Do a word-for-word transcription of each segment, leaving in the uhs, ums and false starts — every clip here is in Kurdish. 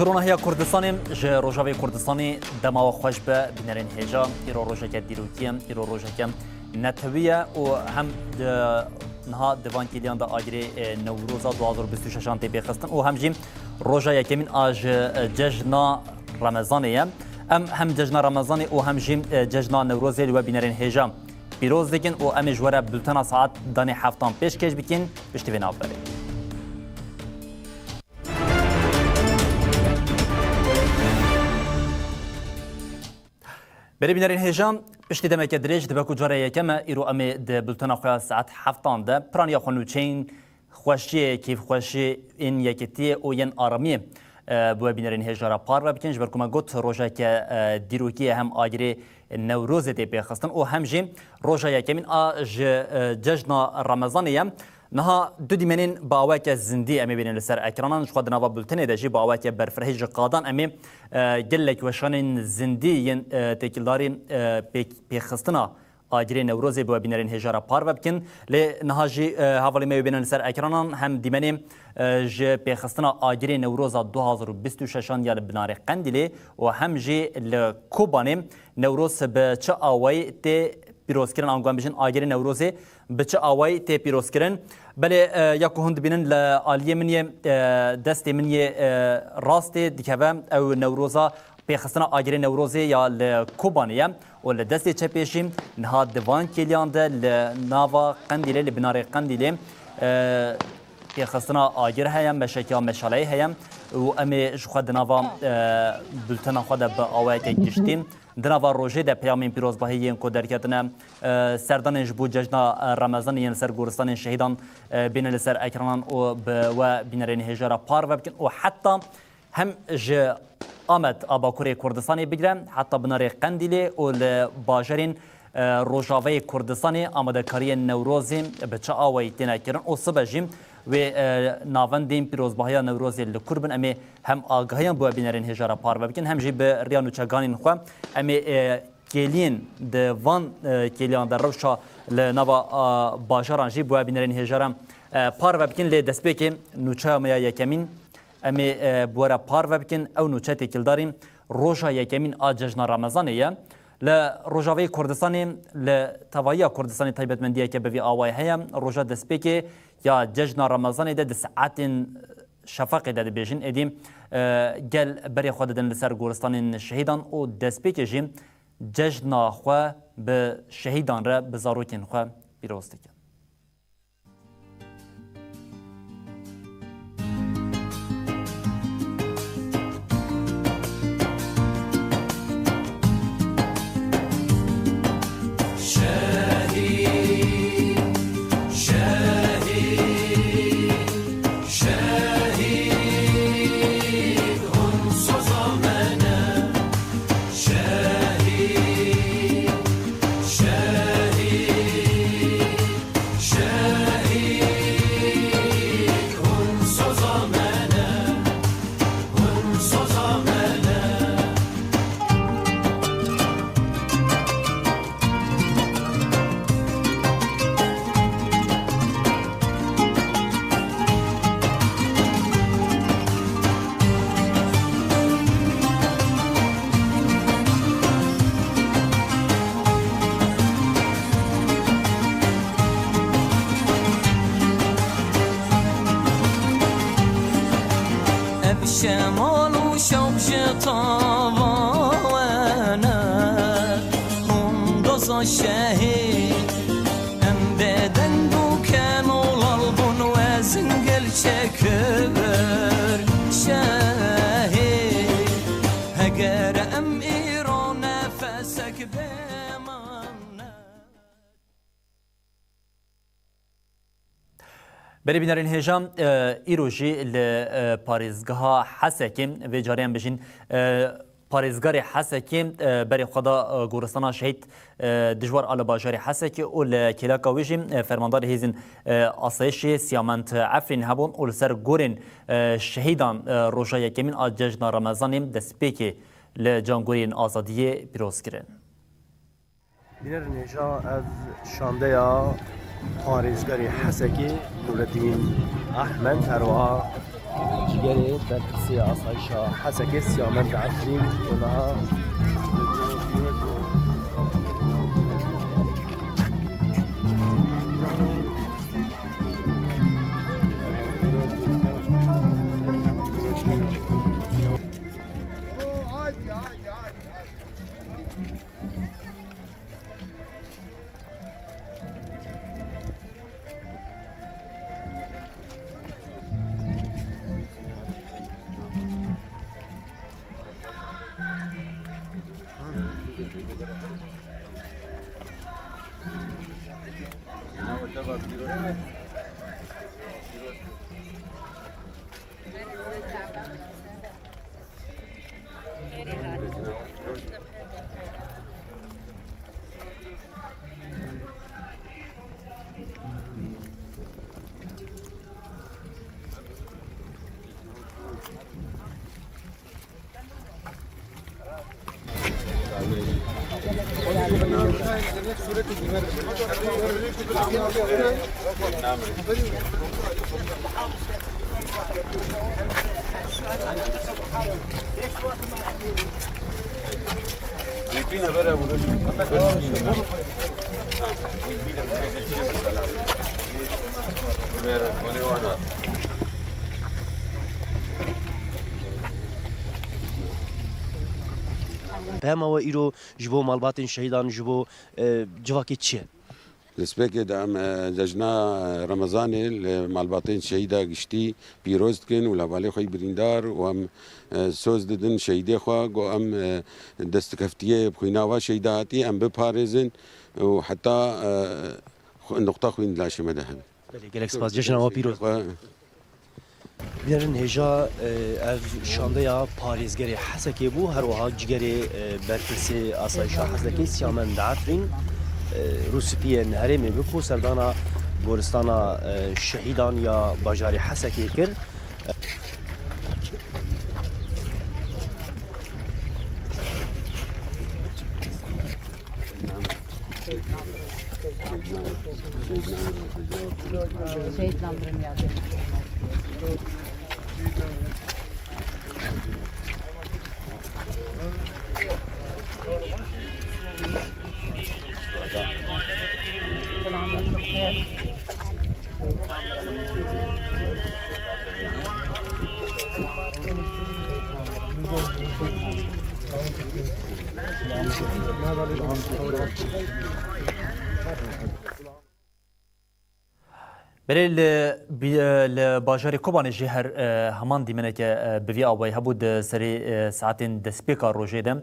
Ronahiya Kurdistanê, ji Rojavê Kurdistanê dema we xweş be, bînerên hêja. Îro rojeke dîrokî ye, îro rojeke netewî ye û hem di, niha di van kêliyan de agirê, e, Newroza du hazar û bîst û şeşan tê pêxistin û hem jî roja yekemîn a ji, e, cejna Remezanê ye. Em hem cejna Remezanê û hem jî, e, cejna Newrozê li we bînerên hêja pîroz dikin û em ê ji we re bultena saet danê heftan pêşkêş bikin. Piştî vê navberê. Berê bînerên hêja, piştî demeke dirêj dibe ku cara yekem e, îro em ê di bultena xwe ya saet heftan de piraniya xwe nûçeyên xweşiyê, kêfxweşiyên yekitiyê û yên aramiyê, e, bi we bînerên hêja re parve bikin. Ji ber ku me got, rojeke, e, dîrokî ye, hem agirê Newrozê tê pêxistin û hem jî roja yekemîn a ji, e, cejna Remezanê ye. Niha du dîmenên bi awayeke zindî em ê bînin li ser ekranan. Ji xwe di nava bultenê de jî bi awayeke berfirehî ji qadan em ê, e, gelek weşanên zindî yên, e, têkildarî, e, pêk-, pêxistina agirê Newrozê bi we bînerên hêja re parve bikin. Lê niha jî, e, hevalê me wê bînin li ser ekranan hem dîmenê, e, ji pêxistina agirê Newroza du hazar û bîst û şeşan ya li Binarê Qendîlê û hem jî li Kobanê Newroz bi çi awayî tê pîrozkirin, ango em bijin agirê Newrozê bi çi awayî tê pîrozkirin. Belê, e, ya ku hûn dibînin li aliyê min yê, e, destê min yê, e, rastê dikeve ew Newroza, pêxistina agirê Newrozê ya li Kobanê ye û li destê çepê jî niha di van kêliyan de li nava Qendîlê, li Binarê Qendîlê, e, pêxistina agir heye, meşekiya meşaleyê heye û em ê ji xwe di nava, e, bultena xwe de bi awayeke giştî di nava rojê de peyamên pîrozbahî yên ku derketine, e, serdanên ji bo cejna, e, Remezanê yên li ser goristanên şehîdan, e, bîne li ser ekranan û bi we bînerên hêja re parve bikin û heta hem ji Amed a Bakurê Kurdistanê bigire heta Binarê Qendîlê û li bajarên, e, Rojavayê Kurdistanê amadekariyên Newrozê bi çi awayî têne kirin û sibe jî wê, e, navendên pîrozbahiya Newrozê li kur bin. Em ê hem agahiyan bi we bînerên hêja re parve bikin, hem jî bi riya nûçeganên xwe em ê, e, kêliyên di van, e, kêliyan de rewşa li nava, a, bajaran jî bi we bînerên hêja re, e, parve bikin. Lê destpêkê nûçeya me ya yekemîn em ê, e, bi we re parve bikin. Ew nûçe têkildarî roja yekemîn a cejna Remezanê ye. Li Rojavayê Kurdistanê, li tevahiya Kurdistanê taybetmendiyeke bi vî awayî heye. Roja destpêkê ya cejna Remezanê de di saetên şefaqê de dibêjin. Êdî, e, gel berê xwe didin li ser goristanên şehîdan û destpêkê jî cejna xwe bi şehîdan re, bi zarokên xwe pîroz dikin. Ev şemal û şewq ji tava we ne, hûn doza şehîd. Em bêdeng bû kemolal bûn we zingil çekir şehîd. Heger em îro nefesek bêman ne. Berê bînerên hêja, e, îro jî li, e, parêzgeha Hesekê, vê carê em bijîn, e, parêzgarê Hesekê, e, berê xwe da, e, goristana şehîd, e, Dijwar a li bajarê Hesekê û li kêleka wê jî, e, fermandarê hêzên, e, asayişê Siyament Efrîn hebûn û li ser gorên, e, şehîdan, e, roja yekemîn a cejna Remezanê destpêkê li Cangoriyên Azadiyê pîroz kirin. Bînerên hêja, ev şandeya parêzgarê Hesekê Nureddîn Ehmed, her wiha Cîgerê berpirsê asayîşa Hesekê Siyamend Efrîn û niha Peyama we îro ji bo malbatên şehîdan, ji bo, e, civakê çi ye? Destpêkê de em, e, cejna Remezanê li malbatên şehîda giştî pîroz dikin û li hevalê xwe yî birîndar û em, e, soz didin şehîdê xwe, ku em, e, destkeftiyê bi xwîna we şehîda hatî, em biparêzin û heta, e, xwe-, nuqta xwîn di laşê me de hebe. Belê, gelek spas. Cejna we pîroz. Xwe Bînerin hêja, e, ev şandeya parêzgerê Hesekê bû, her wiha cîgerê, e, berpirsê asayîşa Hesekê Siyamend Efrîn, e, rûspiyên herêmê bi ku serdana goristana, e, şehîdan ya bajarê Hesekê kir. Şehîtlandırım yazıyor. Belê li, bi-, li bajarê Kobanê jî her, e, heman dîmeneke, e, bi vî awayî hebû di serê, e, saetên destpêka rojê de. E,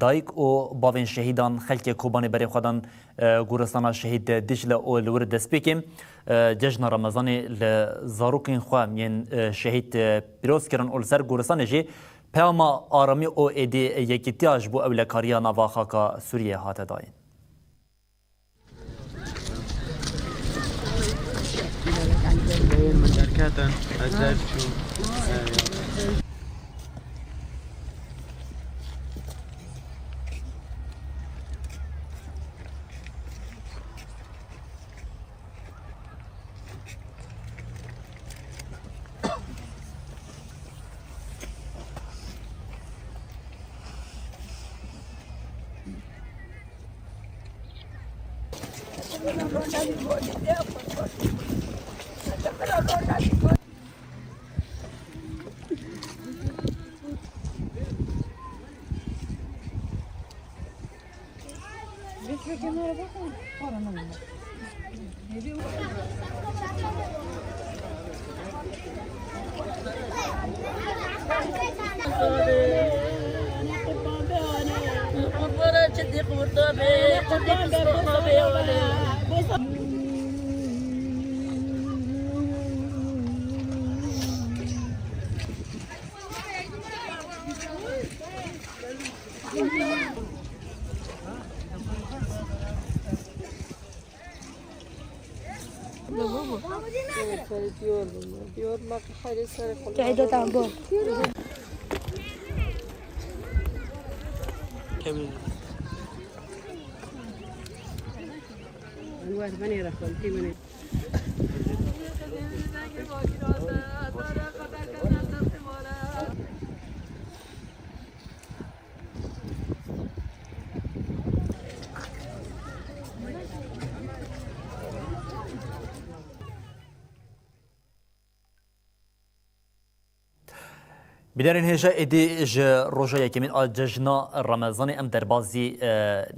dayik û bavên şehîdan xelkê Kobanê berê xwe dan, e, goristana şehîd Dicle û li wir destpêkê, e, cejna Remezanê li zarokên xwe yên, e, şehîd, e, pîroz kirin û li ser goristanê jî peyama aramî û êdî yekîtiya ji bo ewlekariya nava xaka Sûriyê hate dayîn. Min derketin, ez derçûm. Qeydê te bo. Enwer, venê re xwe, tê wenê. Bînerên hêja, êdî ji roja yekemîn a cejna Remezanê em derbazî, e,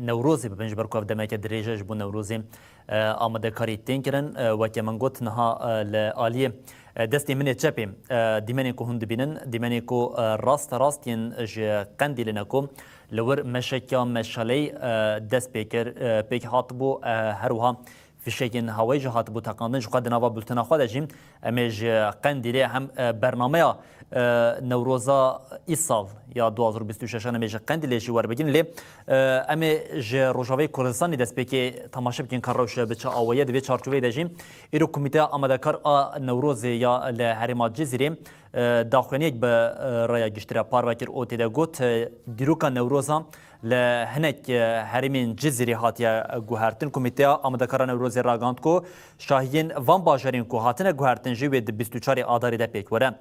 Newrozê bibin, ji ber ku ev demeke dirêj e ji bo Newrozê, e, amadekarî tên kirin. E, weke min got, niha, e, li aliyê, e, destê min ê çepê, e, dîmenên ku hûn dibînin, dîmenê ku, e, raste rast yên ji Qendîlê ne ku li wir meşekiya meşaleyî, e, dest pê kir, e, pêk hatibû, e, her wiha fişekên hawayî jî hatibû teqandin. Ji xwe di nava bultena xwe de jî em ê ji Qendîlê hem, e, bernameya, e, Newroza îsal ya du hazar û bîst û şeş an em ê ji Qendîlê jî werbigrin. Lê, e, em ê ji Rojavayê Kurdistanê destpêkê temaşe bikin ka rewşe bi çi awayî ye. Di vê çarçoveyê de jî îro Komîteya Amadekar a Newrozê ya li herêma Cizîrê, e, daxuyaniyek bi, e, raya giştî re parve kir û tê de got, e, dîroka Newroza li hinek, e, herêmên Cizîrê hatiye guhertin. Komîteya Amadekara Newrozê ragihand ku şahiyên van bajarên ku hatine guhertin jî wê di bîst û çarê Adarê de pêk were.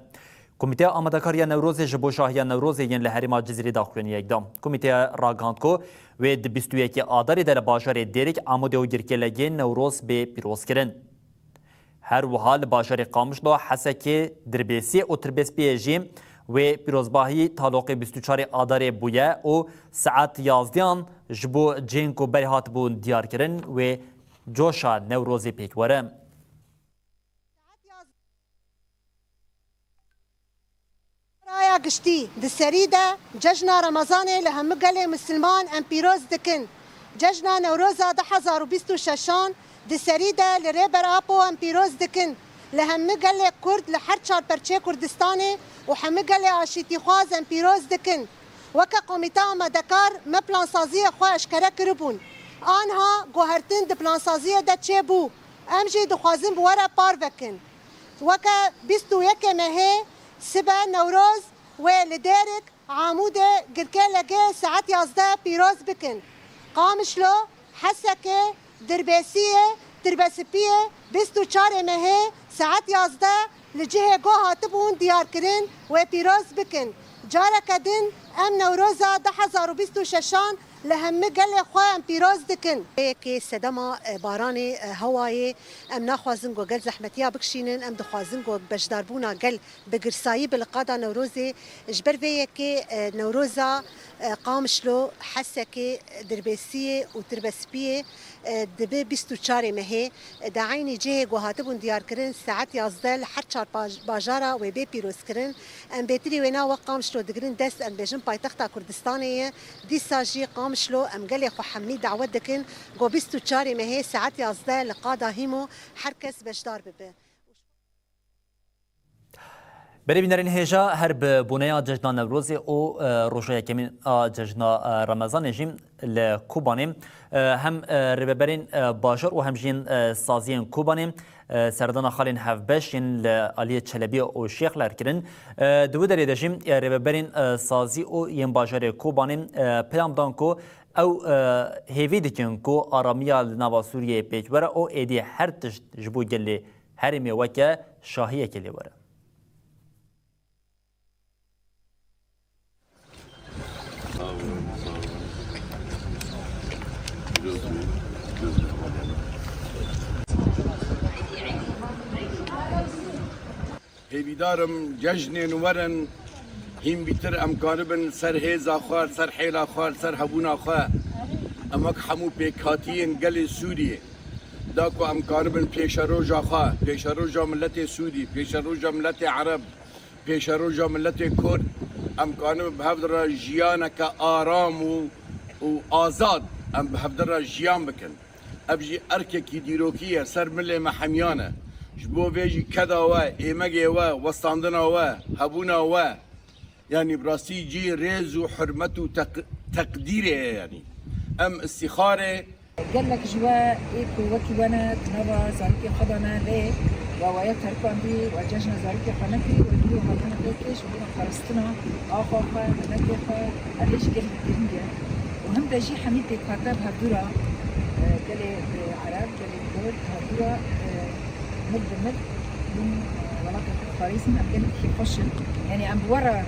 Komîteya Amadekar ya Newrozê ji bo şahiya Newrozê yên li herêma Cizîrê daxuyaniyek da. Komîteya ragihand ku wê di bîst û yekê Adarê de li bajarê Dêrik, Amûdê û Girkêlegê Newroz bê pîrozkirin. Her wiha li bajarê Qamişlo, Hesekê, Dirbêsiyê û Tirbêspiyê jî wê pîrozbahî taloqê bîst û çarê Adarê bûye û saet yazdeyan ji bo cihên ku berê hatibûn diyarkirin wê coşa Newrozê pêk were. Raya giştî, di serî de cejna Remezanê li hemû gelê Misilman em pîroz dikin. Cejna Newroza du hezar û bîst û şeşan di serî de li Rêber Apo em pîroz dikin. Li hemû gelê Kurd li her çar perçê Kurdistanê û hemû gelê aşîtîxwaz em pîroz dikin. Weke Komîte Amadekar me plansaziyê xwe eşkere kiribûn. Anha guhertin di plansaziyê de çêbû. Em jî dixwazin bi we re parve kin. Weke bîst û yekê mehê sibe Newroz wê li Dêrik, Amûdê, Girkêlegê saet yazdeh pîroz bikin. Qamişlo, Hesekê, Dirbêsiyê, Tirbesipiyê bîst û çarê mehê saet yazdeh li cihê ku hatibûn diyarkirin wê pîroz bikin. Careke din em Newroza du hezar û bîst û şeşan li hemî gelê xwe em pîroz dikin. Yekê sedema, e, baranê, e, hewayê, em naxwazin ku gel zehmetiya bikişînin, em dixwazin ku beşdarbûna gel bi girsayî bi li qada Newrozê. Ji ber vê yekê, e, Newroza, e, Qamişlo, Hesekê, Dirbêsiyê û Tirbespiyê, e, dibe bîst û çarê mehê. E, di eynî cihê ku hatibûn diyarkirin, saet yazdeh li her çar paj-, bajara wê bê pîrozkirin. Em bêtirî wêna wek Qamişlo digirin dest, em bêjin paytexta Kurdistanê ye. Dîsa jî Qamişlo em gelê xwe hemî dawet dikin, ku bîst û çarê mehê saet yazdeh li qada Hîmo her kes beşdar bibe. Berê bînerên hêja, her bi boneya cejna Newrozê û, e, roja yekemîn a cejna, e, Remezanê jî li Kobanê, e, hem, e, rêveberên, e, bajar û hem jî yên, e, saziyên Kobanê, e, serdana xalên hevbeş yên li aliyê Çelebiya û Şêxler kirin. E, di wî derê de jî, e, rêveberên, e, sazî û yên bajarê Kobanê, e, peyam dan ku ew, e, hêvî dikin ku aramiya li nava Sûriyeyê pêk were û êdî her tişt ji bo gelê herêmê weke şahiyekê lê were. Hêvîdar im cejnên werin hîn bîtir em karibin ser hêza xwe, ser hêla xwe, ser hebûna xwe. Em wek hemû pêkhatiyên gelê Sûriyê, da ku em karibin pêşeroja xwe, pêşeroja miletê Sûrî, pêşeroja miletê Ereb, pêşeroja miletê Kurd, em karibin bi hev re jiyaneke aram û, û azad em bi hev re jiyan bikin. Ev jî erkekî dîrokî ye, ser milê me hemiyan e. Ji bo vê jî keda we, êmegê we, westandina we, hebûna we, yanî bi rastî cî rêz û hurmet û teq-, teqdîrê ye yanî. Em îstîxarê. Gelek ji we ê ku wekî we ne, di nava zarokê xwe de ne, lê we waya terikandî, we cejna zarokê xwe nekirî, we dû hatine pêkê ji bo parastina axa xwe, milekê xwe, ev ê jî gelek girîng e. Û him de jî hemî pêkhate bi hevdû re, e, gelê, e, Ereb, gelê Kurd, bi hevdû re, e, mil bi mil hûn, e, welatê xwe diparêzin, em gelek kêfxweş in. Yanî em bi we re,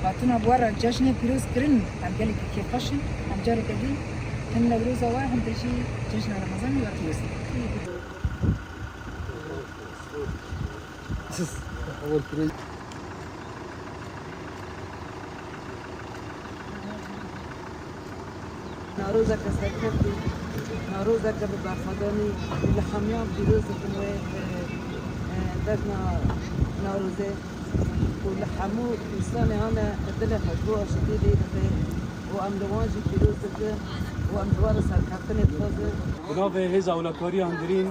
hatina bi we re cejnê pîroz kirin, em gelek kêfxweş in. Em careke din him Newroza we, him de jî cejna Remezanê we pîroz dikin. Narozeke serkevtî, narozeke bi berxwedanî, li hemiyan pîroz dikim wê, e, e, cejna Narozê û li hemû însanê hane dilê xwe ji bo aşitî lê dibe û em li wan jî pîroz dikin û em li wan re serkeftinê dixwazin. Bi navê Hêza Ewlekariya Hundirîn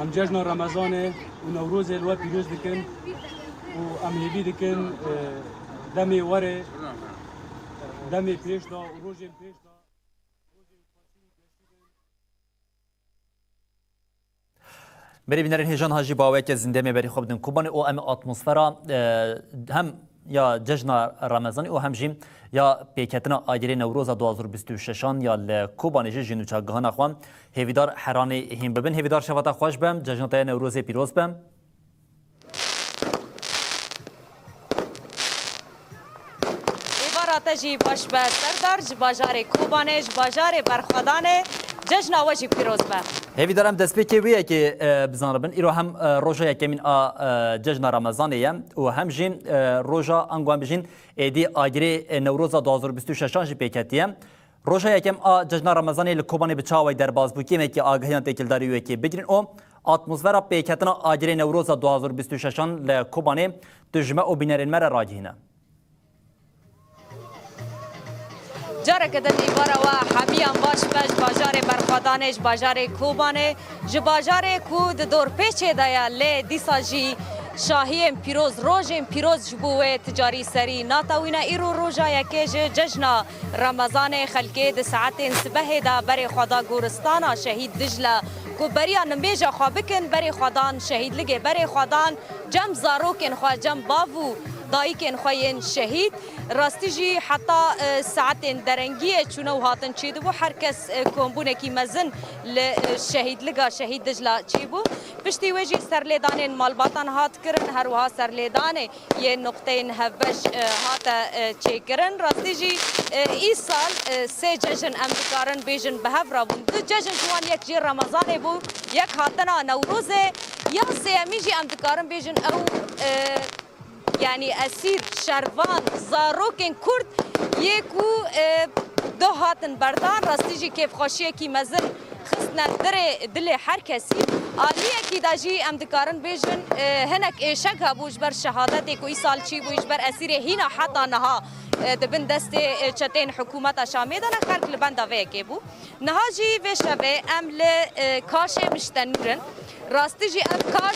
em cejna Remezanê û Newrozê li we pîroz dikin û em hêvî dikin, e, demê were, demê pêş de û rojên pêş de. Berê bînerên hêja niha jî bi awayeke zindî em ê berî xwe bidin Kobanê û em ê atmosfera, e, hem ya cejna Remezanê û hem jî ya pêketina agirê Newroza du hazar bîst û şeşan ya li Kobanê jî ji nûçegihana xwe hêvîdar heranê hîn bibin. Hêvîdar şeva te xweş be, cejna te ya Newrozê pîroz be. Êvara te jî baş be Serdar, ji bajarê Kobanê, ji bajarê Berxwedanê, cejna we jî pîroz be. Hêvîdar em destpêkê wê yekê, e, bizanibin. Îro hem, e, roja yekemîn a, e, cejna Remezanê ye û hem jî, e, roja ango em bijîn êdî agirê, e, Newroza du hazar bîst û şeşan jî pêketiye. Roja yekem a cejna Remezanê li Kobanê bi çi awayî derbas bû? Kêmekî agahiyan têkildarî wê yekê bigirin û atmosfera pêketina agirê Newroza du hazar bîst û şeşan li Kobanê tu ji me û bînerên me re ragihîne. Careke din êvara we hemiyan baş be ji bajarê Berxwedanê, ji bajarê Kobanê, ji bajarê ku di dorpêçê de ye, lê dîsa jî şahiyên pîroz, rojên pîroz ji bo wê ti carî serî natewîne. Îro roja yekê ji cejna Remezanê, xelkê di saetên sibehê de berê xwe da goristana Şehîd Dicle ku beriya nimêja xwe bikin, berê xwe dan şehîdligê, berê xwe dan cem zarokên xwe, cem bav û dayikên xwe yên şehîd. Rastî jî heta, e, saetên derengiyê çûne û hatin çêdibû, her kes, e, kombûnekî mezin li, e, şehîdliga Şehîd Dicle çêbû. Piştî wê jî serlêdanên malbatan hat kirin, her wiha serlêdanê yên nuqteyên hevbeş, e, hate, e, çêkirin. Rastî jî, e, îsal, e, sê cejin em dikarin bêjin bi hev re bûn. Du cejin ji wan yek jê Remezanê bû, yek hatina Newrozê, ya sêyemî jî em dikarin bêjin ew, e, yanî esîr, şervan, zarokên Kurd yê ku, e, doh hatin berdan, rastî jî kêfxweşiyekî mezin xistine dirê, dilê her kesî. Aliyekî de jî em dikarin bêjin, e, hinek êşek hebû ji ber şehadetê ku îsal çîbû, ji ber esîrê hîna heta niha, e, di bin destê, e, çeteyên hikûmeta Şamê de ne, xelk li benda vê yekê bû. Niha jî vê şevê em li, e, Kaşê Miştenûr in. Rastî jî ev kaş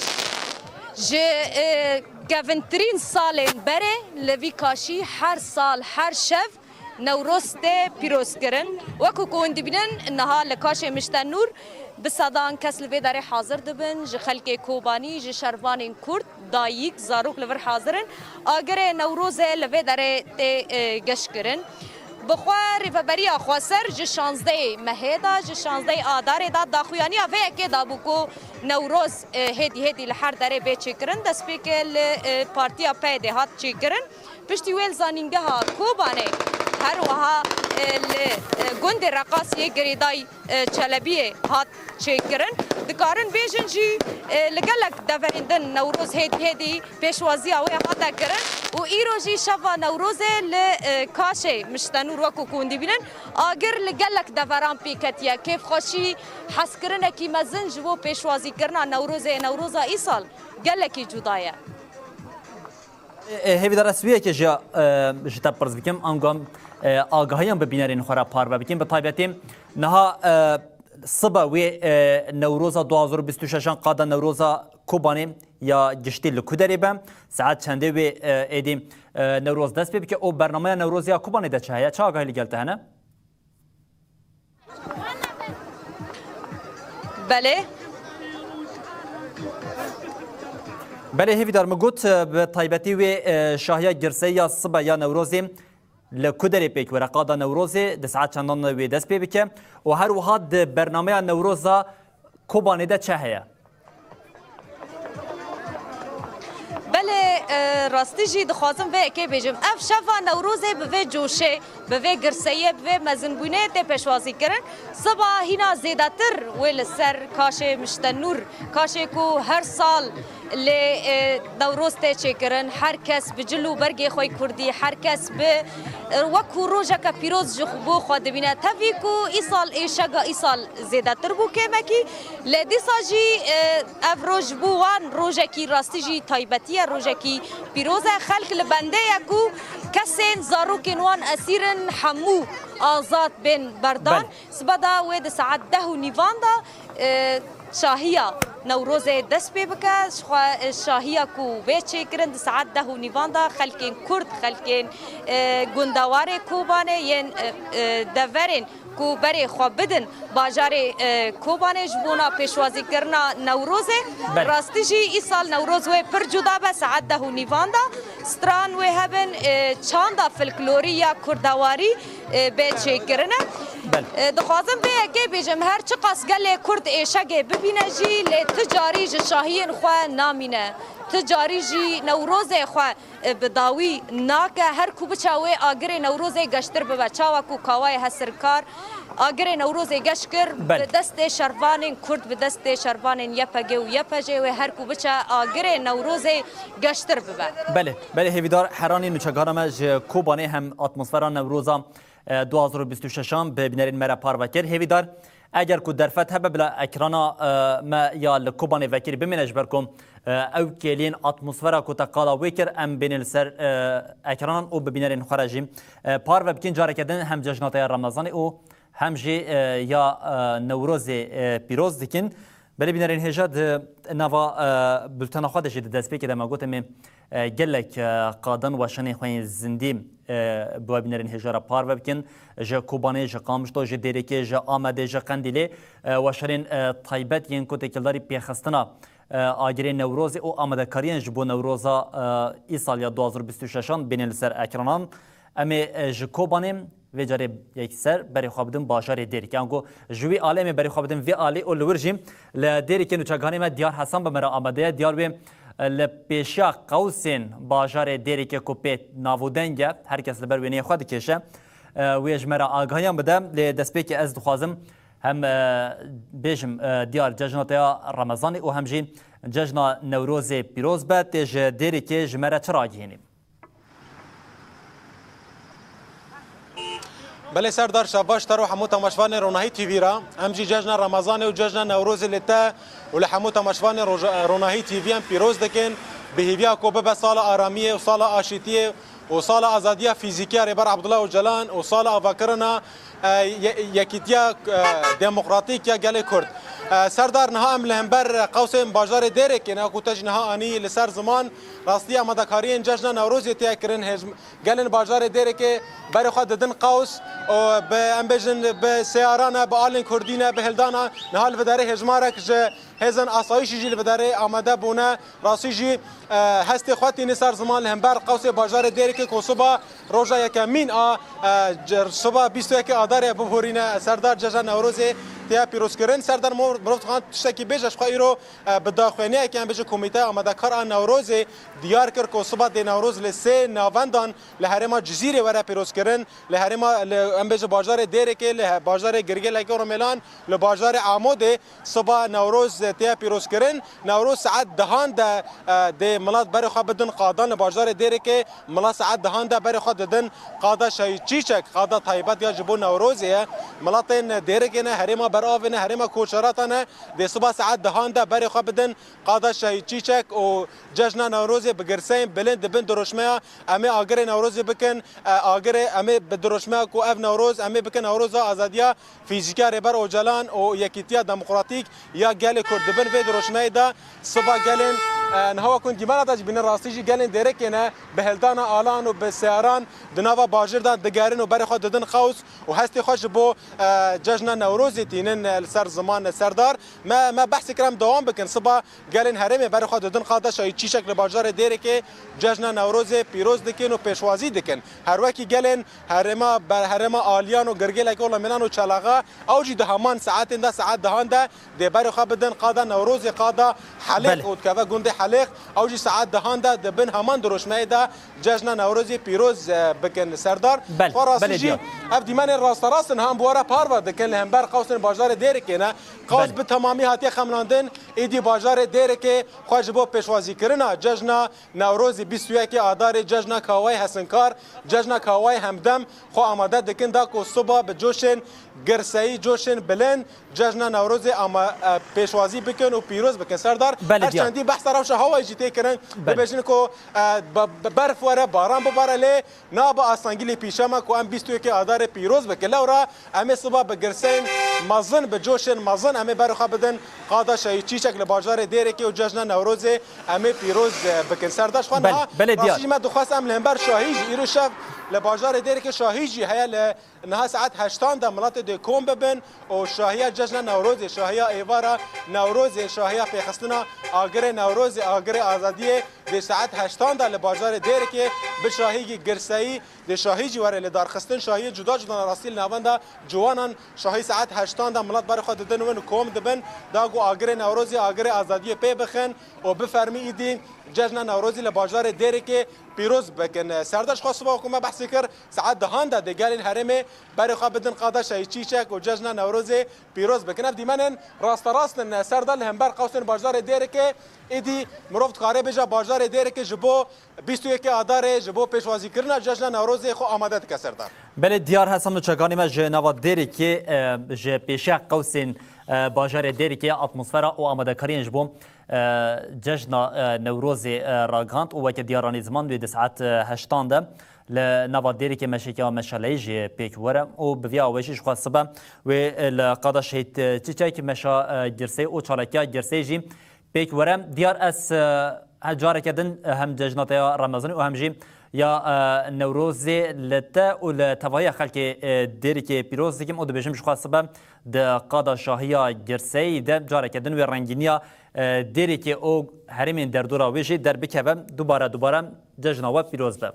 ji, e, kevintirîn salên berê li vî kaşî her sal, her şev Newroz tê pîrozkirin. Wekî ku hûn dibînin, niha li Kaşê Miştenûr bi sedan kes li vê derê hazir dibin, ji xelkê Kobanî, ji şervanên Kurd, dayik, zarok li vir hazir in. Agirê Newrozê li vê derê tê, e, geşkirin. Bi xwe Rêveberiya Xweser ji şazdehê mehê de, ji şazdehê Adarê de daxuyaniya vê yekê dabû ku Newroz, e, hêdî hêdî li her derê bê çêkirin. Destpêkê li, e, Partiya P Y D'ê hat çêkirin. Piştî wê li Zanîngeha Kobanê, her wiha, e, li, e, gundê Reqasiyê girêdayî, e, Çelebiyê hat çêkirin. Dikarin bêjin jî, e, li gelek deverên din Newroz hêdî hêdî pêşwaziya wê hate kirin û îro jî şeva Newrozê li, e, Kaşê Miştenûr, wekî ku hûn dibînin, agir li gelek deveran pêketiye. Kêfxweşî, hezkirinekî mezin ji bo pêşwazîkirina Newrozê, Newroza îsal gelekî cuda ye. E, e, Hêvîdar, ez wê yekê jî, e, ji te pirs bikim, ango em, e, agahiyan bi bînerên xwe re parve bikin. Bi taybetî niha, e, sibe wê, e, Newroza du hazar û bîst û şeşan qada Newroza Kobanê ya giştî li ku derê be? Saet çendê wê, e, êdî, e, Newroz dest pê bike û bernameya Newrozê ya Kobanê de çi heye? Çi agahî li gel te hene? Belê. Belê Hêvîdar, min got, e, bi taybetî wê, e, şahiya girseyî ya sibe ya Newrozê li ku derê pêk were? Qada Newrozê di saet çendan de wê dest pê bike û her wiha di bernameya Newroza Kobanê de çi heye? Belê, e, rastî jî dixwazim vê yekê bêjim. Ev şeva Newrozê bi vê coşê, bi vê girseyiyê, bi vê mezinbûnê tê pêşwazîkirin. Siba hîna zêdetir wê li ser Kaşê Miştenûr, Kaşê ku her sal Lê, e, Newroz tê çêkirin, her kes bi cil û bergê xwe yê kurdî, her kes bi, e, wekû rojeke pîroz ji xwe, bo xwe dibîne. Tevî ku îsal êşega îsal zêdetir bû kêmekî, lê dîsa jî, e, ev roj ji bo wan rojekî rastî jî taybetî ye, rojekî pîroz e. Xelk li bendê ye ku kesên zarokên wan esîr in hemû azad bên berdan. Belê. Sibe de wê di saet deh û nîvan de, e, şahiya Newrozê dest pê bike. Ji xwe, e, şahiya ku bê çêkirin di saet deh û nîvan de xelkên Kurd, xelkên, e, gundewarê Kobanê yên, e, e, deverên ku berê xwe bidin bajarê, e, Kobanê ji bona pêşwazîkirina Newrozê. Belê. Rastî jî îsal Newroz wê pir cuda be, saet deh û nîvan de stran wê hebin, e, çanda folklorî ya kurdewarî, e, bê çêkirine. Belê. E, dixwazim vê yekê bêjim, her çiqas gelê Kurd êşegê bibîne jî, lê ti carî ji şahiyên xwe namîne. Ti carî jî Newrozê xwe, e, bi dawî nake. Her ku biçe wê agirê Newrozê geştir bibe. Çawa ku Kawayê Hesirkar agirê Newrozê geş kir, Belê. bi destê şervanên Kurd, bi destê şervanên Y P G û Y P J wê her ku biçe agirê Newrozê geştir bibe. Belê, belê, hêvîdar heranî nûçegana me ji Kobanê hem atmosfera Newroza, e, du hazar û bîst û şeşan bi bînerên me re parve kir. Hêvîdar, eger ku derfet hebe bila ekrana, e, me ya li Kobanê vekirî bimîne, ji ber ku, e, ew kêliyên atmosfera ku te qala wê kir, em bêne li ser, e, ekranan û bi bînerên xwe re jî, e, parve bikin. Careke din hem cejna te ya Remezanê û hem jî, e, ya, e, Newrozê, e, pîroz dikin. Belê bînerên hêja, di nava, e, bultena xwe de jî di destpêkê de me got em ê, e, gelek, e, qadan weşanên xwe yên zindî, e, bi we bînerên hêja re parve bikin. Ji Kobanê, ji Qamişlo, ji Dêrikê, ji Amedê, ji Qendîlê, e, weşanên, e, taybet yên ku têkildarî pêxistina, e, agirê Newrozê û amadekariyên ji bo Newroza, e, îsal ya du hazar û bîst û şeşan bêne li ser ekranan. Em ê, e, ji Kobanê vê carê yekser berê xwe bidin bajarê Dêrikê. Ango ji wî alê em ê berê xwe bidin vê alê û li wir jî li Dêrikê nûçeganê me Diyar Hesan bi me re amade ye. Diyar wê, e, li pêşiya qewsên bajarê Dêrikê ku pê nav û deng e, her kes li ber wêneyê xwe dikêşe, e, wê ji me re agahiyan bide. Lê destpêkê ez dixwazim hem, e, bêjim, e, Diyar, cejna te ya Remezanê û hem jî cejna Newrozê pîroz be. Tê ji Dêrikê ji me re çi ragihînî? Belê Serdar, şev baş te û hemû temaşvanên Ronahî T V re. Em jî cejna Remezanê û cejna Newrozê li te û li hemû temaşvanên Roja-, Ronahî T V em pîroz dikin. Bi hêviya ku bibe sala aramiyê û sala aşîtiyê û sala azadiya fîzîkî ya Rêber Abdullah Ocalan û sala avakirina, e, ye-, yekîtiya, e, demokratîk ya gelê Kurd. E, Serdar, niha em li hember qewsên bajarê Dêrikê ne, ku te jî niha anî li ser ziman. Rastî, amadekariyên cejna Newrozê tê kirin. Hêj-, Gelên bajarê Dêrikê berê xwe didin qews û bi, em bêjin, bi seyaran e, bi alên kurdî ne, bi hildana. Niha li vê derê hêjmarek ji hêzên asayîşî jî li vê derê amade bûne. Rastî jî, e, hestê xwe tîne ser ziman li hember qewsê bajarê Dêrikê ku siba roja yekemîn a, e, c-, siba bîst û yekê Adarê bibûrîne. Serdar, cejna Newrozê tê pîrozkirin. Serdar, mo-, mirov dixwazin tiştekî bêje, ji xwe îro, e, bi daxuyaniyekê, em bêjin, komîteya amadekar a Newrozê diyar kir ku siba dê Newroz li sê navendan li herêma Cizîrê were pîrozkirin, li herêma, li, em bêjin, bajarê Dêrikê, li he-, bajarê Girgêlekê û Rumêlan, li bajarê Amodê siba Newroz tê pîrozkirin. Newroz saet dehan de, e, dê milat berê xwe bidin qadan li bajarê Dêrikê, milat saet dehan de berê xwe didin qada Şehîd Çîçek, qada taybet ya ji bo Newrozê ye. Milatên Dêrikê ne, herêma Beravê ne, herêma Koçerata ne, dê siba saet dehan de berê xwe bidin qada Şehîd Çîçek û cejna Newrozê bi girseyên bilind di bin diroşmeya Em ê agirê Newrozê bikin, e, agirê, em ê bi diroşmeya ku ev Newroz, em ê bikin Newroza azadiya fîzîkiya Rêber Ocalan û yekîtiya demokratîk ya gelê Kurd. Di bin vê diroşmeyê de siba gelên, e, niha wekun dîmena de jî bînin, rastî jî gelên Dêrikê ne, bi hildana alan û bi seyaran di nava bajêr de digerin û berê xwe didin qews û hestê xwe ji bo, e, cejna Newrozê tînin, e, li ser ziman, e, Serdar. Me, me behsê kir, em dewam bikin. Siba gelên herêmê berê xwe didin qada Şehîd Çîçek li bajarê Dêrikê cejna Newrozê pîroz dikin û pêşwazî dikin. Her wekî gelên herêma, ber-, herêma Aliyan û Girgêlekê û Lemênan û Çelaxa, ew jî di heman saetên de, saet dehan de dê berê xwe bidin qada Newrozê, qada Helêq Belê. û dikeve gundê Xelêq, ew jî saet dehan de di bin heman dirûşmeyê de cejna Newrozê pîroz, e, bikin Serdar. Belê, Xwe rastî belê jî diyar. Ev dîmenên rasterast in, han bi we re parve dikin li hember qewsên bajarê Dêrikê ne. Qews Belê. bi temamî hatiye xemlandin, êdî bajarê Dêrikê xwe ji bo pêşwazîkirina cejna Newrozê bîst û yekê Adarê, cejna Kawayê Hesinkar, cejna Kawayê Hemdem xwe amade dikin da ku siba bi coşên girseyî, coşên bilind cejna Newrozê ama, e, pêşwazî bikin û pîroz bikin. Serdar, Belê her diyar. çendî behsa rewşa hewayê jî tê kirin. Belê. Dibêjin ku, e, be-, be-, berf were, baran bibare lê nabe astengî lê pîşe me ku em bîst û yekê Adarê pîroz bikin. Lewra em ê siba bi girseyên mezin, bi coşên mezin em ê berê xwe bidin qada Şehîd Çîçek li bajarê Dêrikê û cejna Newrozê em ê pîroz, e, bikin. Serdar, ji xwe Belê, niha belê diyar. rastî jî me dixwest em li hember şahî jî îro şev li bajarê Dêrikê şahî jî heye li Niha saet heştan de miletê dê kom bibin û şahiya cejna Newrozê, şahiya êvara Newrozê, şahiya pêxistina agirê Newrozê, agirê azadiyê dê saet heştan de li bajarê Dêrikê bi şahîgî girseyî dê şahî jî were li darxistin. Şahiyê cuda cuda rastî li navenda ciwanan şahî saet heştan de milet berê xwe didin win û kom dibin da ku agirê Newrozê, agirê azadiyê pê bixin û bi fermî îdî cejna Newrozê li bajarê Dêrikê pîroz bikin. Serdar, ji xwe siba ku me behsê kir, saet dehan de dê gelên herêmê berê xwe bidin qada Şehîd Çîçek û cejna Newrozê pîroz bikin. Ev dîmenên rasterast in, Serdar, li hember qewsên bajarê Dêrikê êdî mirov dikare bêje bajarê Dêrikê ji bo bîst û yekê Adarê, ji bo pêşwazîkirina cejna Newrozê xwe amade dike, Serdar. Belê, diyar Hesam û çekanê me ji nava Dêrikê, e, ji pêşiya qewsên, e, bajarê Dêrikê atmosfera û amadekariyên ji bo e, cejna, e, Newrozê, e, ragihand û weke diyaranî ziman wê di saet, e, heştan de li nava Dêrikê meşeke ya meşaleyî jî pêk were û bi vî awayî jî ji xwe sibe wê, e, li qada Şehîd, e, Çîçek meşa, e, girseyî û çalakiya girseyî jî pêk were. Diyar ez, e, he careke din, e, hem cejna te ya Remezanê û hem jî ya, e, Newrozê li te û li tevahiya xelkê, e, Dêrikê pîroz dikim û dibêjim ji xwe sibe di qada şahiya girseyî de careke din wê rengîniya e, Dêrikê û herêmên derdora wê jî derbikeve. Dubare dubare cejna we pîroz be.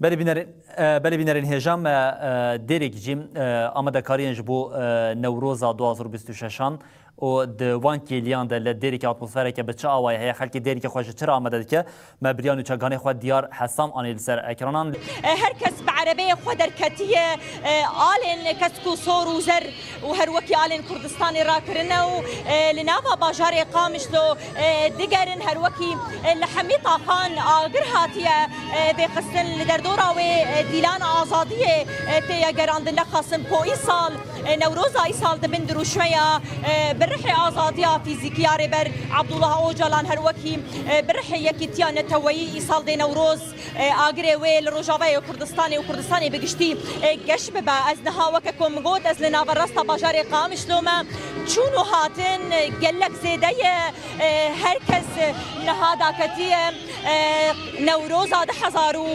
Belê bînerên, e, belê bînerên hêja me, e, Dêrik jî, e, amadekariyên ji bo, e, Newroza du hazar û bîst û şeşan û di wan kêliyan de li Dêrikê atmosfereke bi çi awayî heye, xelkê Dêrikê xwe ji çi re amade dike? Me biriya nûçeganê xwe Diyar Hesam anî li ser ekranan. E, her kes bi erebeyê xwe derketiye, e, alên kesk û sor û zer û her wekî alên Kurdistanê rakirine û, e, li nava bajarê Qamişlo, e, digerin, her wekî, e, li hemî taxan agir hatiye, e, vêxistin. Li derdora wê, e, dîlan azadiyê, e, tê ye gerandin. Nexasim ku îsal, e, Newroza îsal di bin dirûşmeya, e, bi rihê azadiya fîzîkî ya Rêber Abdullah Ocalan, her wekî, e, bi rihê yekîtiya neteweyî îsal dê Newroz, e, agirê wê li Rojavayê Kurdistanê û Kurdistanê bi giştî, e, geş bibe. Ez niha weke ku min got, ez li naverasta bajarê Qamişlo me, çûn û hatin, e, gelek zêde ye. E, her kes, e, niha daketiye, e, Newroza du hezar û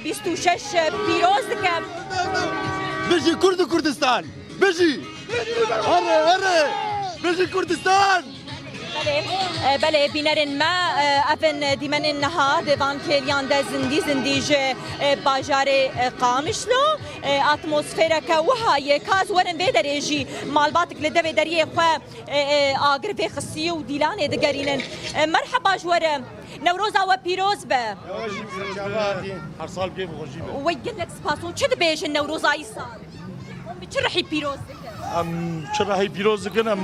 bîst û şeş pîroz dike. Bijî Kurd û Kurdistan! Bijî! Here, here! Bijî Kurdistan! Belê, e, belê, bînerên me, e, ev in dîmenên niha di van kêliyan de zindî zindî ji, e, bajarê, e, Qamişlo, e, atmosfereke wiha ye, ka ez werin vê derê jî malbatek li devê deriyê xwe, e, e, agir vêxistî û dîlanê digerînin. E, merheba ji we re. Newroza we pîroz be. Her sal bê bi xweşî be. We gelek spas. Hûn çi dibêjin Newroza îsal? Hûn bi çi rihî pîroz dikin? Em çi rihî pîroz dikin? Em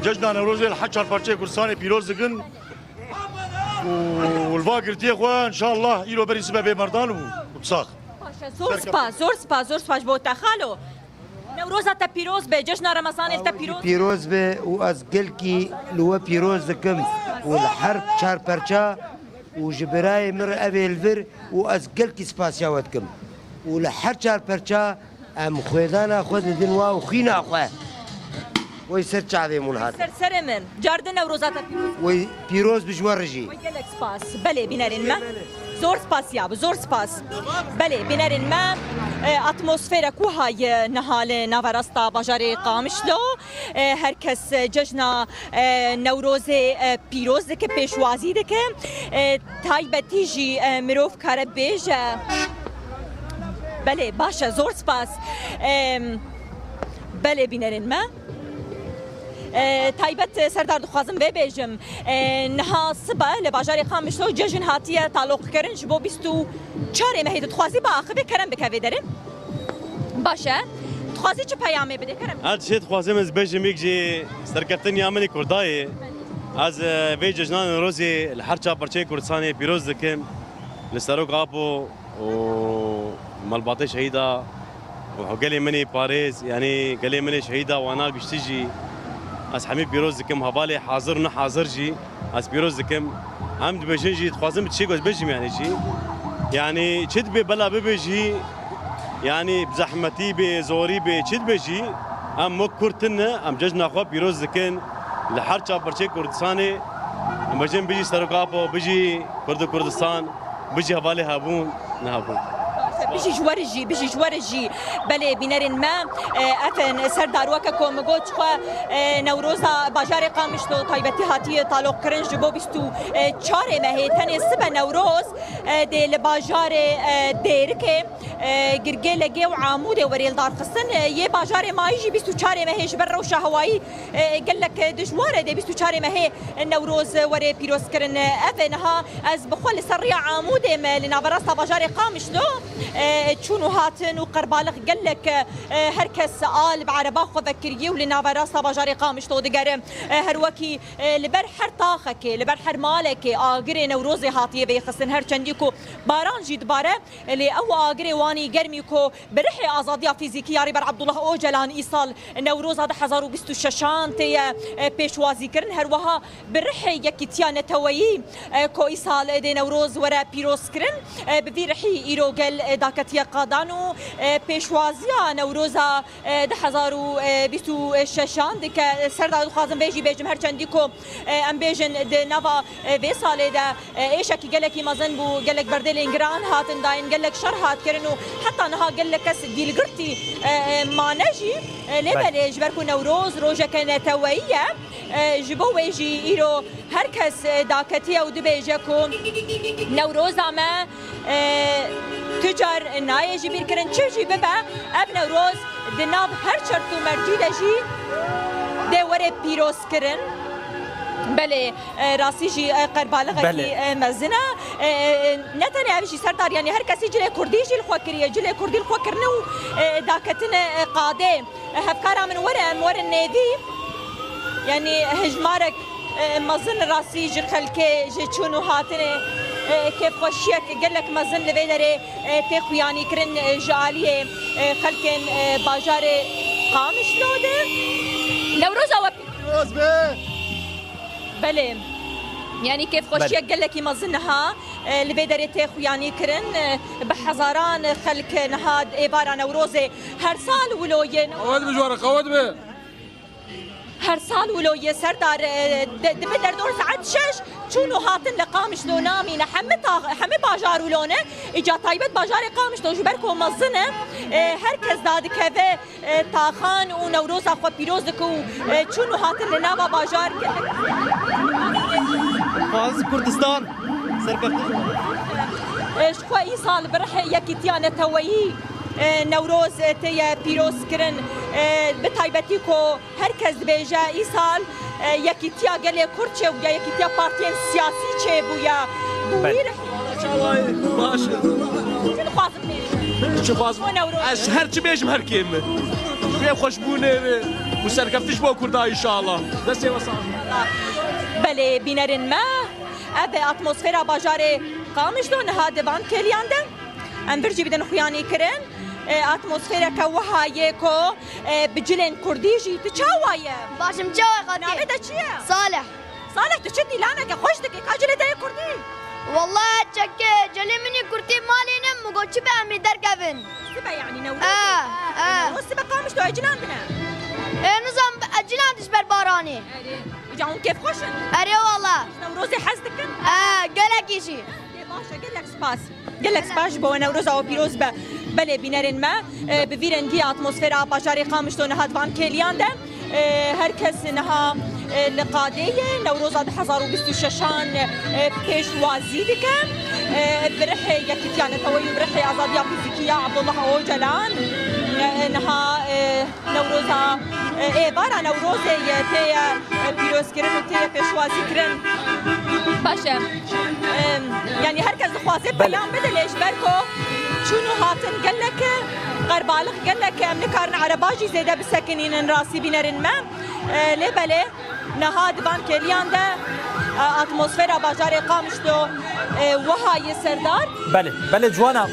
cejna Newrozê li her çar parçeyê Kurdistanê pîroz dikin. Û li va girtiyê xwe, înşallah, îro berî sibe bê merdan û, û sax. Baş e, zor spas, zor spas, zor spas ji bo te xalo. Newroza te pîroz be, cejna Remezanê li te pîroz. Pîroz be û ez gelkî li we pîroz dikim û li her çar perça û ji birayê min re ev ê li vir û ez gelkî spasiya we dikim. Û li her çar perça em xwêdana xwe didin wa û xwîna xwe. Wey ser çavê min hat. Ser serê min. Cardin Newroza te pîroz. Wey pîroz bi ji we re jî. Wey gelek spas. Belê bînerên me. Zor spas ya, zor spas. Belê bînerên me, e, atmosfera ku haye niha li naverasta bajarê Qamişlo. E, her kes, e, cejna, e, Newrozê, e, pîroz dike, pêşwazî dike. E, taybetî jî, e, mirov kare bêje. Belê, baş e, zor spas. E, belê bînerên me. E, taybet, e, Serdar, dixwazim vê bêjim. E, niha sibe li bajarê Qamişlo cejn hatiye taloqkirin, ji bo bîst û çarê mehê dixwazî biaxive, kerem bike vê derê. Baş e. Dixwazî çi peyamê bidê, kerem? Ez jê dixwazim ez bêjim, yek jî serkeftiniya min ê Kurda ye. Ez, e, vê cejna Newrozê li her çar parçeyê Kurdistanê pîroz dikim. Li Serok Apo û malbatê şehîda û gelê min ê parêz, yanî gelê min ê şehîda wana giştî jî, ez hemî pîroz dikim, hevalê hazir û ne hazir jî ez pîroz dikim. Em dibêjin jî, dixwazim çi goz bêjim, yanî jî, yanî çi dibê bela bibe jî, yanî bi zehmetî bê, zorî bê, çi dibê jî, em wek Kurd tune, em cejna xwe pîroz dikin li her çar parçeyê Kurdistanê. Em bêjin bijî Serok Apo, bijî Kurd û Kurdistan. Bijî hevalê hebûn, nehabûn. Bijî ji we re jî, bijî ji we re jî. Belê, bînerên me, e, ev in Serdar, weke ku min got, xwe, e, Newroza bajarê Qamişlo taybetî hatiye taloqkirin ji bo bîst û çarê mehê. Tenê sibe Newroz, e, dê li bajarê, e, Dêrikê, e, Girgêlegê û Amûdê were li dar xistin. E, yê bajarê mayî jî bîst û çarê mehê ji ber rewşa hewayî e, gelek dijwar e, dê bîst û çarê mehê Newroz were pîrozkirin. Ev e niha ez bi xwe li ser rêya Amûdê me, li naverasta bajarê Qamişlo, e, çûn û hatin û qerbalix gelek, e, her kes a li bi ereba xwe vekiriye û li naverasta bajarê Qamişlo digere. E, her wekî, e, li ber her taxekê, li ber her malekê agirê Newrozê hatiye vêxistin, her çendî ku baran jî dibare, lê ew agirê wanî germî ku bi rihê azadiya fîzîkî ya Rêber Abdullah Ocalan îsal Newroza du hezar û bîst û şeşan tê ye, e, pêşwazîkirin. Her wiha bi rihê yekîtiya neteweyî, e, ku îsal, e, dê Newroz were pîrozkirin. E, bi vî rihî îro gel, e, daketiye qadan û, e, pêşwaziya Newroza, e, du hezar û bîst û şeşan dike. Serdar, dixwazim vê jî bêjim, her çendî ku, e, em bêjin di nava, e, vê salê de, e, êşekî gelekî mezin bû, gelek berdêlên giran hatin dayîn, gelek şer hat kirin û heta niha gelek kes dîlgirtî, e, e, mane jî. E, lê belê, ji ber ku Newroz rojeke neteweyî ye, e, ji bo wê jî îro her kes, e, daketiye û dibêje ku Newroza me, e, tu car nayê ji bîr kirin, çi jî bibe, ev Newroz di nav her çert û mercî de jî dê were pîrozkirin. Belê, e, rastî jî, e, qerbalixekî, Belê. e, mezin e. E, e, ne tenê ev jî, Serdar, yanî her kesî cilê kurdî jî li xwe kiriye, cilê kurdî li xwe kirine û, e, daketine, e, qadê. E, hevkara min were, em werin nêvî. Yanî hejmarek, e, mezin rastî ji xelkê, ji çûn û hatinê, e, kêfxweşiyek gelek mezin li vê derê, e, tê xuyanîkirin, e, ji aliyê, e, xelkên, e, bajarê Qamişlo de. Newroza we pîroz be. Belê. Yanî kêfxweşiyek Belê. gelekî mezin niha, e, li vê derê tê xuyanîkirin. E, bi hezaran xelk niha êvara Newrozê her sal wilo yên. Qewet bi ji we re, qewet bi. Her sal wilo yê Serdar, e, di, di vê derdor saet şeş çûn û hatin li Qamişlo namîne. Hemî ta-, hemî bajar wilo ne. Îca taybet bajarê Qamişlo ji ber ku mezin e, e, her kes dadikeve, e, taxan û Newroza xwe pîroz dike û, e, çûn û hatin li nava bajar. Xwaz Kurdistan serkeftin. E, ji xwe îsal bi rihê yekîtiya neteweyî, e, Newroz, e, tê ye pîroz kirin. E, bi taybetî ku her kes dibêje îsal, e, yekîtiya gelê Kurd çêbûye, yekîtiya partiyên siyasî çêbûye. Bi Belê. wî rihî Baş. Çi dixwazim bêjim? Çi xwaz? Bo Newroz. Ez her çi bêjim her kêm e. Wê xweşbûnê ve û serkeftiş bo Kurda înşallah. Destê we sax. Belê, bînerên me, ev e atmosfera bajarê Qamişlo niha di van kêliyan de. Em vir jî bidin xuyanî kirin. E, atmosfereke wiha yê ku, e, bi cilên kurdî jî. Tu çawa ye? Baş im, çawa ye xatî? Navê te çi ye? Salih. Salih, tu çi dîlaneke xweş dikî, ka cilê te yê kurdî? Wallahî çekê, cilê min yê kurdî malê ne, min got çi be em ê derkevin. Sibe yanî Newroz. E, e. Newroz sibe Qamişlo e cilandine. E, nizam e cilandin ji ber baranê. Erê. Îca hûn kêfxweş in? Erê wala. Ji Newrozê hez dikin? E, gelekî jî. Ê, baş e, gelek spas. Gelek spas ji bo we, Newroza we pîroz be. Belê, bînerên me, e, bi vî rengî atmosfera bajarê Qamişlo niha di van kêliyan de. E, her kes niha, e, li qadê ye. Newroza du hezar û bîst û şeşan, e, pêşwazî dike. E, bi rihê yekîtiya neteweyî û bi rihê azadiya fîzîkî ya Abdullah Ocalan, e, niha, e, Newroza, e, Êvara Newrozê ye tê ye pîrozkirin û tê ye pêşwazîkirin. Baş e. Em, yanî her kes dixwaze Belê. peyam bide lê ji ber ku çûn û hatin gelek e, qerbalix gelek e, em nikarin ereba jî zêde bisekinînin rastî bînerên me. E, lê belê niha di van kêliyan de, e, atmosfera bajarê Qamişlo, e, wiha ye Serdar. Belê, belê ciwana.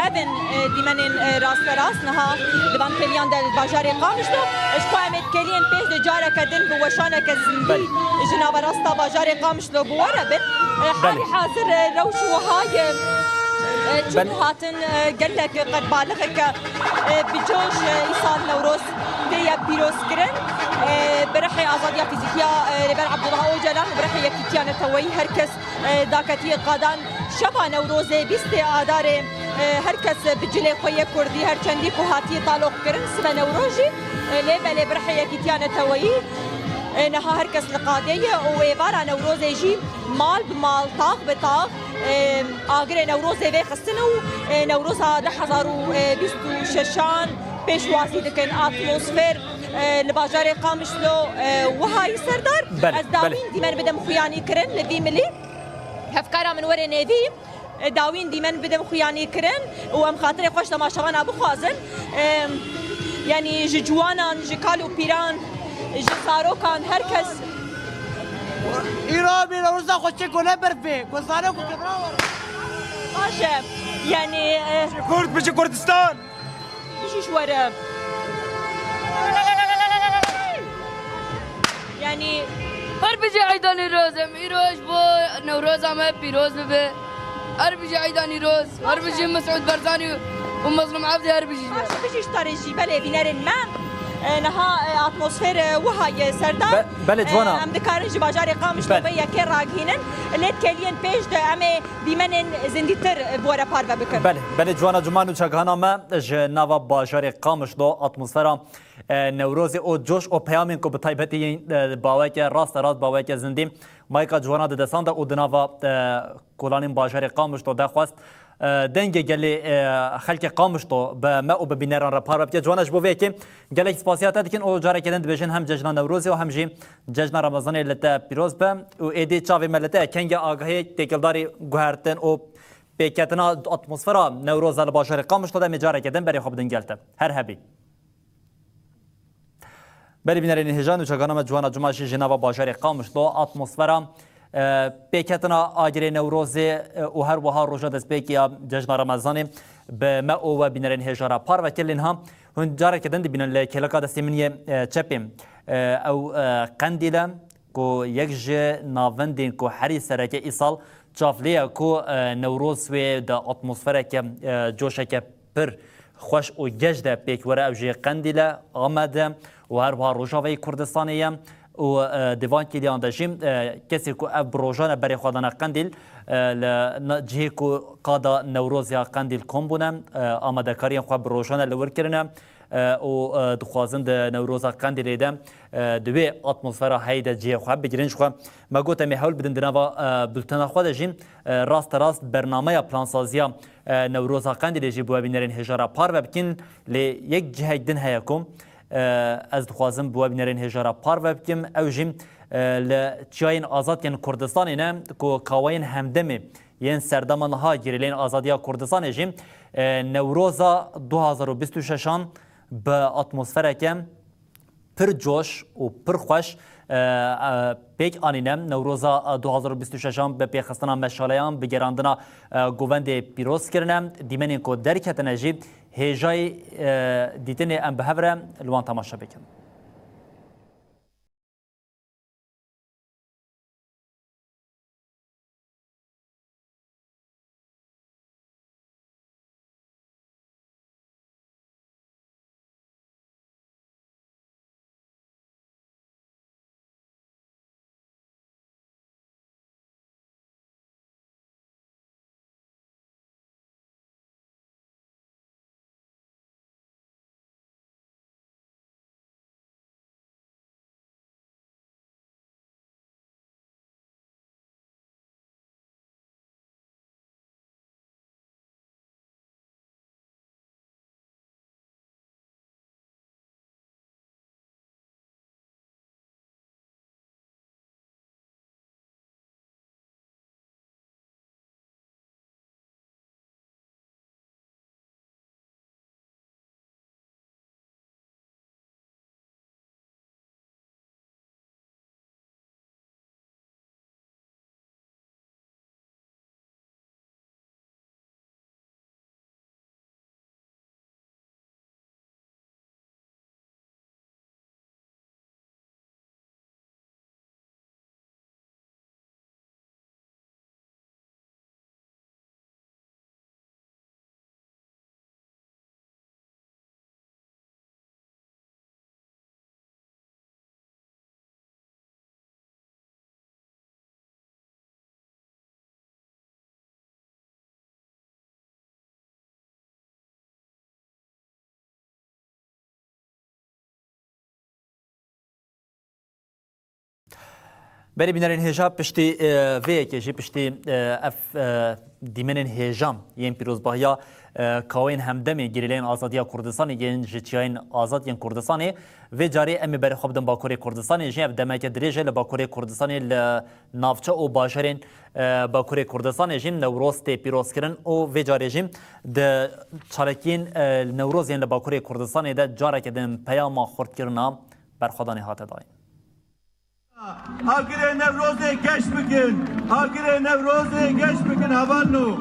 Ev in, e, dîmenên, e, rasterast niha di van kêliyan de li bajarê Qamişlo. Ji xwe em ê di kêliyên pêş de careke din bi weşaneke zindî Belê. ji naverasta bajarê Qamişlo bi we re bin. E, Belê. Halî hazir, e, rewş wiha ye. E, çûn Belê. û hatin, e, gelek qerbalixeke, e, bi coş, e, îsal Newroz tê ye pîrozkirin. E, bi rihê azadiya fîzîkiya, e, Rêber Abdullah Ocalan û bi rihê yekîtiya neteweyî her kes e, daketiye qadan şeva Newrozê bîstê Adarê, e, her kes bi cilê xwe yê kurdî, her çendî ku hatiye taloq kirin, sibe Newroz jî, e, lê belê bi rihê yekîtiya neteweyî, e, niha her kes li qadê ye û êvara Newrozê jî mal bi mal, tax bi tax, e, agirê Newrozê vê xistin û, e, Newroza du hezar û bîst û şeşan pêşwazî dikin. Atmosfer, e, li bajarê Qamişlo, e, wiha yî Serdar. Belê, Ez belê. dawîn dîmen bidim xuyanî kirin li vî milî. Hevkara min were nêvî, e, dawîn dîmen bidim xuyanî kirin û em xatirê xwe ji temaşevana bixwazin. E, yanî ji ciwanan, ji kal û pîran, ji zarokan, her kes Îro bî Newroza xwe çê ku ne berfê, ku zarok û kebra were. Baş e. Yanî, e, Kurd bijî Kurdistan. Bijî ji we re. Yanî Her bijî Eyda Nîroz, em îro ji bo Newroza me pîroz bibe. Her bijî Eyda Nîroz, her bijî Mesûd Barzanî û Mezlûm Ebdî, her bijî ji we. Baş bijî ji te re jî belê bînerên me. E, niha, e, atmosfer, e, wiha ye Serdar. Be-, belê, E, ciwana. Em dikarin ji bajarê Qamişlo Belê. vê yekê ragihînin. Lê di kêliyên pêş de em ê dîmenên zindîtir bi we re parve bikin. Belê, belê, ciwana, cuma nûçegihana me ji nava bajarê Qamişlo atmosfera, e, Newrozê û coş û peyamên ku bi taybetî yên, e, baweke raste rast, baweke zindî mayka ciwana di destan de û di nava, e, kolanên bajarê Qamişlo de xwest, e, dengê gelê, e, xelkê Qamişlo bi me û bi bîneran re parve bike. Ciwana, ji bo vê yekê gelek spasiya te dikin û careke din dibêjin hem cejna Newrozê û hem jî Cejna Remezanê li te pîroz be û êdî çavê me li te ye. Kengê agahiyê, têkildarî, guhertin û pêketina atmosfera Newroza li bajarê Qamişlo de em ê careke din berê xwe bidin gel te. Her hebî. Belê bînerên hêja, nûçegana me ciwana cuma jî ji nava bajarê Qamişlo atmosfera, e, pêketina agirê Newrozê, e, û her wiha roja destpêkê ya cejna Remezanê bi me û we bînerên hêja re parve kir. Lê niha hûn careke din dibînin li kêleka destê min yê, e, çepê. E, ew, e, qendîl e ku yek ji navendên ku herî sereke îsal çav lê ye ku, e, Newroz wê di atmosfereke, e, coşeke pir xweş û geş de pêk were. Ew jî qendîl e, Amed e û her wiha Rojavayê Kurdistanê ye. Û, e, di van kêliyan de jî, e, kesê ku ev bi rojan e berê xwe dane qendîl, e, li na-, cihê ku qada Newroz ya qendîl kom bûne, e, amadekariyên xwe bi rojan e li wir kirine. e, û, e, dixwazin di Newroza Qendîlê de, e, di wê atmosfera heyî de cihê xwe bigirin. Ji xwe me got em ê hewl bidin di nava, e, bultena xwe de jî, e, raste rast bernameya plansaziya, e, Newroza Qendîlê jî bi we bînerên hêja re parve bikin. Lê yek cihek din heye ku, e, ez dixwazim bi we bînerên hêja re parve bikim. Ew jî, e, li çiyayên azad yên Kurdistanê ne ku kawayên hemdemê yên serdema niha girêlên azadiya Kurdistanê jî, e, Newroza du hazar û bîst û şeşan bi atmosfereke pir coş û pir xweş, e, e, pêk anîne. Newroza du hazar û bîst û şeşan bi pêxistina meşaleyan, bi gerandina, e, govendê pîroz kirine. Dîmenên ku derketine jî hêjayî, e, dîtinê em bi hev re li wan temaşe bikin. Berê bînerên hêja piştî, e, vê yekê jî piştî, e, ev, e, dîmenên hêja yên pîrozbahiya, e, kawên hemdemê gerîleyên azadiya Kurdistanê yên ji Çiyayên Azad yên Kurdistanê, vê carê em ê berê xwe bidin Bakurê Kurdistanê jî. Ev demeke dirêj e li Bakurê Kurdistanê, li navçe û bajarên, e, Bakurê Kurdistanê jî Newroz tê pîrozkirin û vê carê jî di çalakiyên, e, Newroz yên li Bakurê Kurdistanê de careke din peyama xurtkirina berxwedanê hate dayîn. Agirê Newrozê geş bikin. Agirê Newrozê geş bikin hevalno.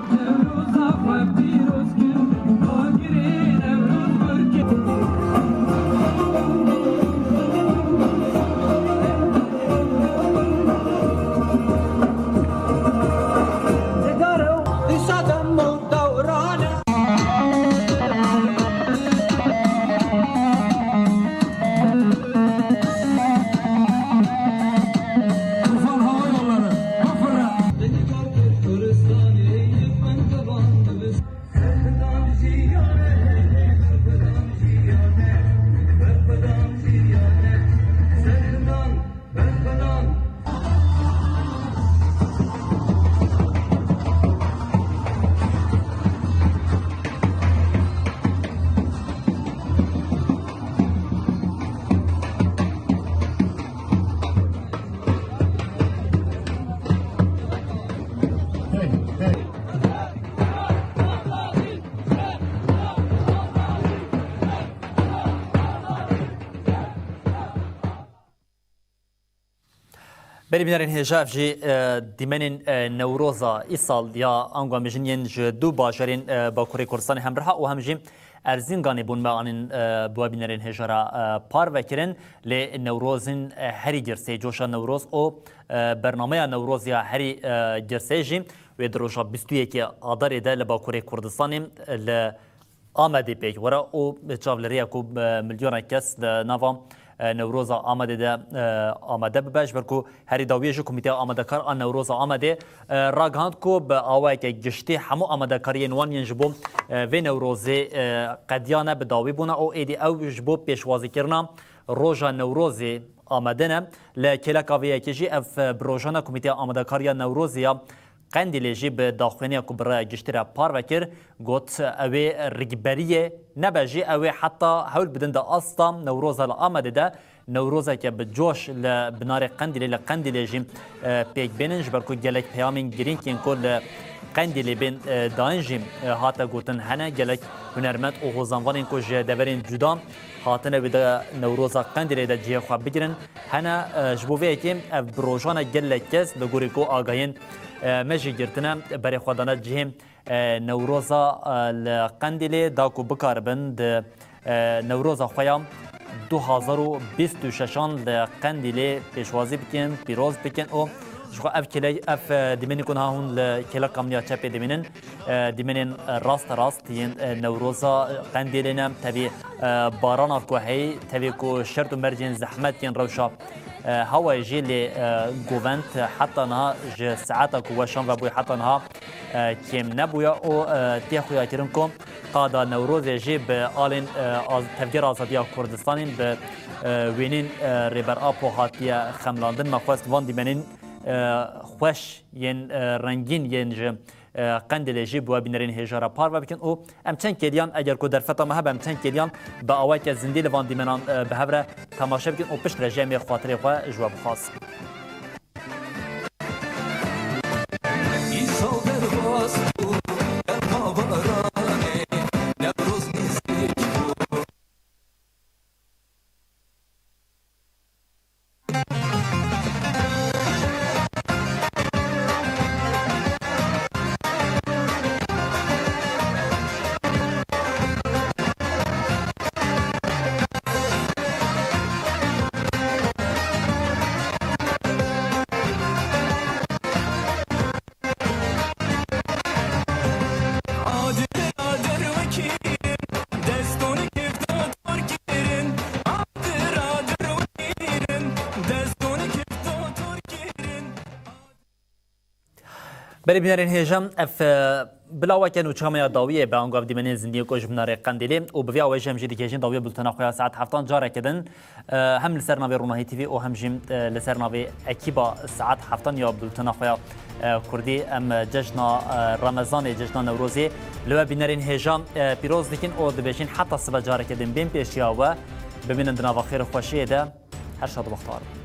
Berî bînerên hêja, ev jî, e, dîmenên, e, Newroza îsal ya ango em bêjin yên ji du bajarên, e, Bakurê Kurdistanê hem Riha û hem jî Erzînganê bûn me anîn, e, bi we bînerên hêja re, e, parve kirin. Lê Newrozên, e, herî girsê, coşa Newroz û, e, bernameya Newroz ya herî, e, girsê jî wê di roja bîst û yekê Adarê de li Bakurê Kurdistanê, e, li Amedê pêk were û çav li rêya ku, e, milyonek kes li nava, e, Newroza Amedê de, e, amade bibe. Ji ber ku herî dawiyê jî Komîteya Amadekar a Newroza Amedê, e, ragihand ku bi awayeke giştî hemû amadekariyên wan yên ji bo, e, vê Newrozê, e, qediyane bi dawî bûne û êdî ew ji bo pêşwazîkirina roja Newrozê amade ne. Li kêleka vê yekê jî ev, e, bi rojana Komîteya Amadekariya Newrozê ya Qendîlê jî bi daxuyaniya ku bi raya giştî re parve kir, got, ew ê rikberiyê nebe jî, ew ê heta hewl bidin di asta Newroza li Amedê de Newrozeke bi coş li binarê Qendîlê, li Qendîlê jî, e, pêk bênin, ji ber ku gelek peyamên girîng yên ku li Qendîlê bên, e, dayîn jî, e, hate gotin hene, gelek hunermend û hozanvanên ku ji deverên cuda hatine wê de Newroza Qendîlê de cihê xwe bigirin hene. E, ji bo vê yekê ev bi rojane gelek kes li gorî ku agahiyên, e, me jî girtine, berê xwe dane cihê, e, Newroza, e, li Qendîlê da ku bikaribin di, e, Newroza xwe ya du hazar û bîst û şeşan li Qendîlê pêşwazî bikin, pîroz bikin û ji xwe ev kêle-, ev, e, dîmenî ku niha hûn li kêleka min ya çepê dibînin, e, dîmenên, e, rasterast yên, e, Newroza, e, Qendîlê ne. Tevî, e, barana ku heyî, tevî ku şert û mercên zehmet yên rewşa, e, hewayê jî lê, e, govend heta niha ji saeta ku weşan vebûye heta niha, e, kêm nebûye û, e, tê xuyakirin ku qada Newrozê jî bi alên, e, az-, Tevgera Azadiya Kurdistanê bi, e, wênên, e, Rêber Apo hatiye xemilandin. Me xwest van dîmenên, e, xweş yên, e, rengîn yên ji, e, Qendîlê jî bi we bînerên hêja re parve bikin û em çend kêliyan, eger ku derfeta me hebe, em çend kêliyan bi awayeke zindî li van dîmenan, e, bi hev re temaşe bikin û piştre jî em ê xatirê xwe ji we bixwazin. Îsal derbas bû, derma baranê, Newroz nêzîk bû. Berê bînerên hêja, ev, e, Bila weke nûçeya me ya dawiyê be angav dîmenên zindiyê ku ji binarê Qendîlê û bi vê awayî jî em jî dikêjin dawiya bultena xwe ya saet heftan careke din, e, hem li ser navê Ronahî T V û hem jî, e, li ser navê ekîba saet heftan ya bultena xwe ya, e, Kurdî. Em, e, cejna, e, Remezanê, cejna Newrozê li we bînerên hêja, e, pîroz dikin û dibêjin heta sibe careke din bên pêşiya we. Bimînin di nava xêr û xweşiyê de. Her şad û bextewar bin.